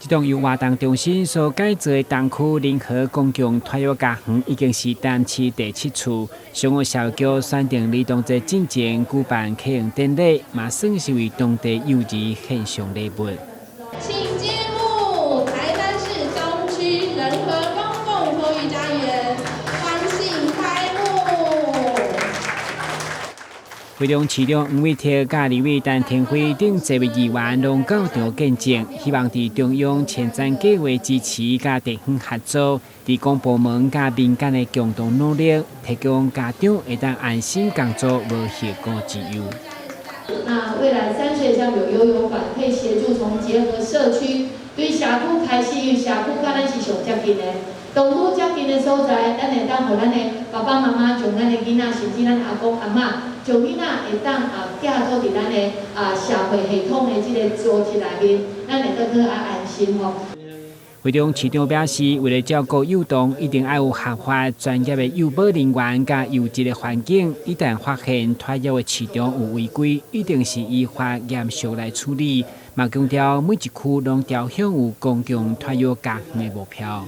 這棟由活動中心所改造的東區仁和公共托育家園，已經是台南市第七處。上午社育局選定兒童節進前舉辦啟用典禮，嘛算是為當地幼兒獻上禮物。請揭幕，台南市東區仁和公共托育家園歡慶開幕。會中市長黃偉哲佮立委陳亭妃等濟位議員攏到場見證，希望佇中央前瞻計畫支持佮地方合作，佇公部門佮民間的共同努力，提供家長會當安心工作，無後顧之憂。那未來3歲將有游泳館，可以協助從結合社區，對社區開始，因為社區佮咱是上接近的。當愈接近的所在，咱會當予咱的爸爸媽媽將咱的囡仔，甚至咱阿公阿嬤，將囡仔會當寄託佇咱的社會系統的這个組織內面，咱會當閣較安心吼。會中市長表示，為了照顧幼童，一定愛有合法專業的幼保人員佮優質的環境。一旦發現托育的市場有違規，一定是依法嚴肅來處理。嘛強調每一區攏朝向有公共托育家園的目標。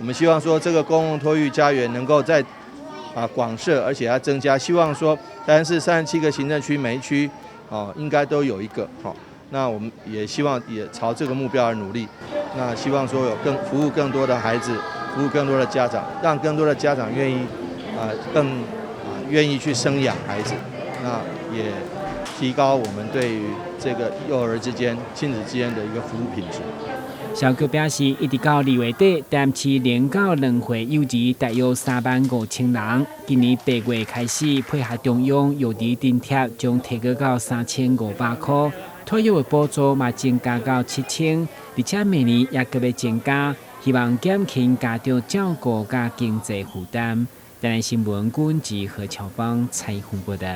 我們希望說，這個公共托育家園能夠在廣設，而且要增加。希望說，台南市37個行政區，每一區應該都有一個。那我們也希望也朝這個目標而努力。那希望說有更服務更多的孩子，服務更多的家長，讓更多的家長願意更願意去生養孩子。那也提高我們對於這個幼兒之間、親子之間的一個服務品質。社育局表示，一直到2月底，台南市0到2歲幼兒大約3萬5千人。今年8月開始，配合中央幼兒津貼，將提高到3500塊，托育的補助嘛增加到7000，而且明年也閣欲增加，希望減輕家長照顧佮經濟負擔。台南新聞軍志何喬邦採訪報道。